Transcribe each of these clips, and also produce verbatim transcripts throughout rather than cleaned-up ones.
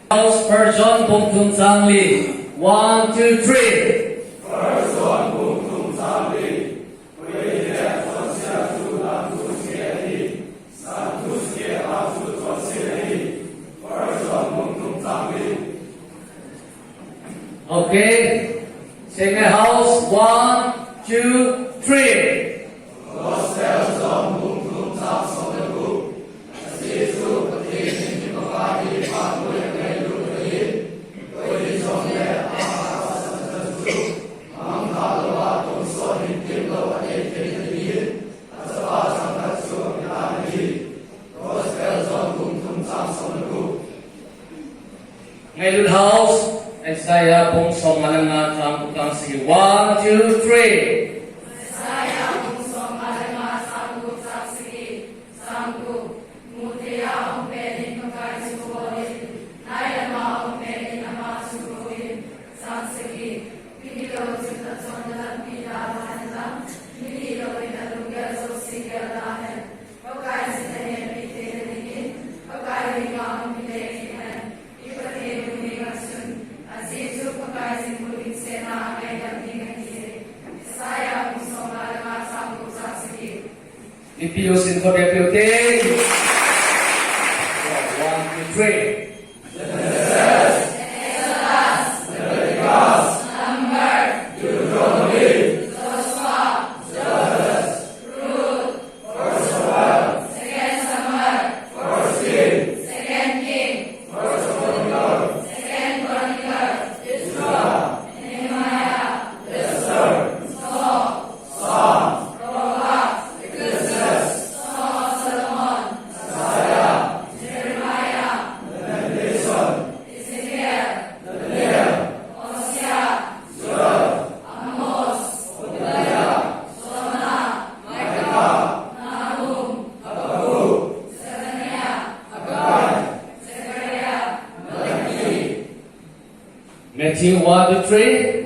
House, First John bung thum chang li. One, two, three. Okay. Sing a house. One, two, three. Ngailut house, Isaiah bung som nga le nga chang gup chang sagi. One, two, three. Isaiah bung som nga le nga chang gup chang sagi. Chang gup. Muthei a um pen in Pakai chu hol in, nai lam a um pen in ama chu kou in. Chang sagi. Migilou chun achonna lampi dalha hen lang, migilouvin alunggel jouse gelda hen. Pakai jin ahetpi theina dingin, Pakai henga hung kile kit hen. I Pathen u henga chun, ajeh chu Pakai jin u ding sena angaidam ding ahi. Isaiah bung som nga le nga chang gup chang sagi. Mipi ho sin kho bep u te. One, two, three. Matthew, one to three.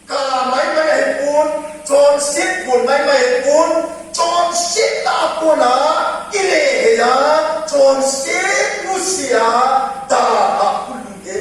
Ka maimai ahipon, chonset pon maimai ahipon, chonset tah pon a, ile heia, chonset nusia, dalha pon te.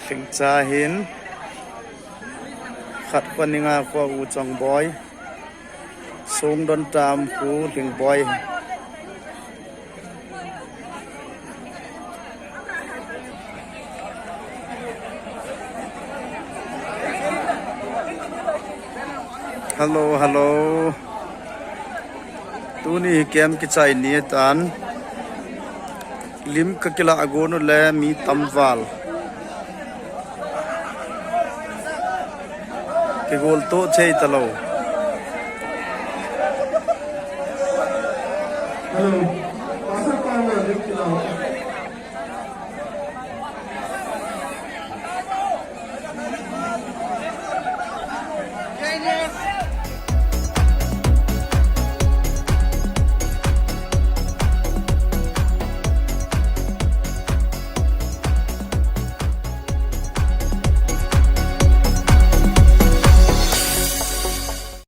Lhingcha hin khat kho ni nga kho u Chongboi. Songdon tam khu Lhingboi. Hello, hello. Tuni hi camp kichai ni tan. Lim ka kila agon u le mi tam val. Kigol to chei ta lo. Hello. Pastor Paul le lim kila.